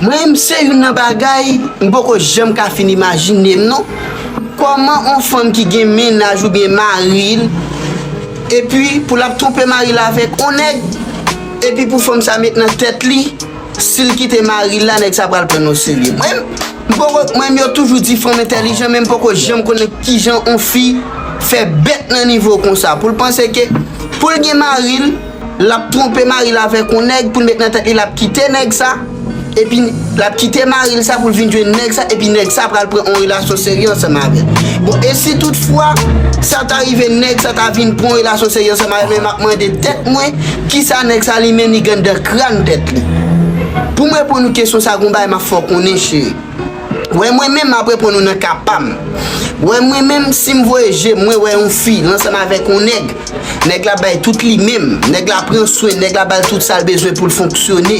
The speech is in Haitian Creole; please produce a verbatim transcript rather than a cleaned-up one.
Mwen menm se youn nan bagay m poko janm ka fin imajine m non. Kòman yon fanm ki gen mennaj oubyen mari l, epi pou l ap twonpe mari l avèk yon nèg, epi pou fanm sa met nan tèt li, si l kite mari l la, nèg sa pral pran l oserye. Mwen menm, m poko, mwen menm yo toujou di fanm entèlijan, men m poko janm konnen kijan yon fi fè bèt nan nivo konsa. Pou l panse ke pou l gen mari l, l ap twonpe mari l avèk yon nèg, pou l met nan tèt li l ap kite nèg sa, epi l ap kite mari l sa pou l vin jwenn nèg sa, epi nèg sa pral pran yon relasyon serye ansanm avè l. Bon, e si toutfwa sa ta rive, nèg sa ta vin pran yon relasyon serye ansanm avè l, men m ap mande tèt mwen, kisa nèg sa li menm li gen anndan kràn tèt li? Pou m reponn ou kesyon sa, gon bagay m ap fè w konnen, cheri. Wè mwen menm m ap reponn ou nan ka pa m. Wè mwen menm, si m voye je m, mwen wè yon fi, l ansanm avèk yon nèg. Nèg la bay tout li menm. Nèg la pran swen, nèg la ba l tout sa l bezwen pou l fonksyone.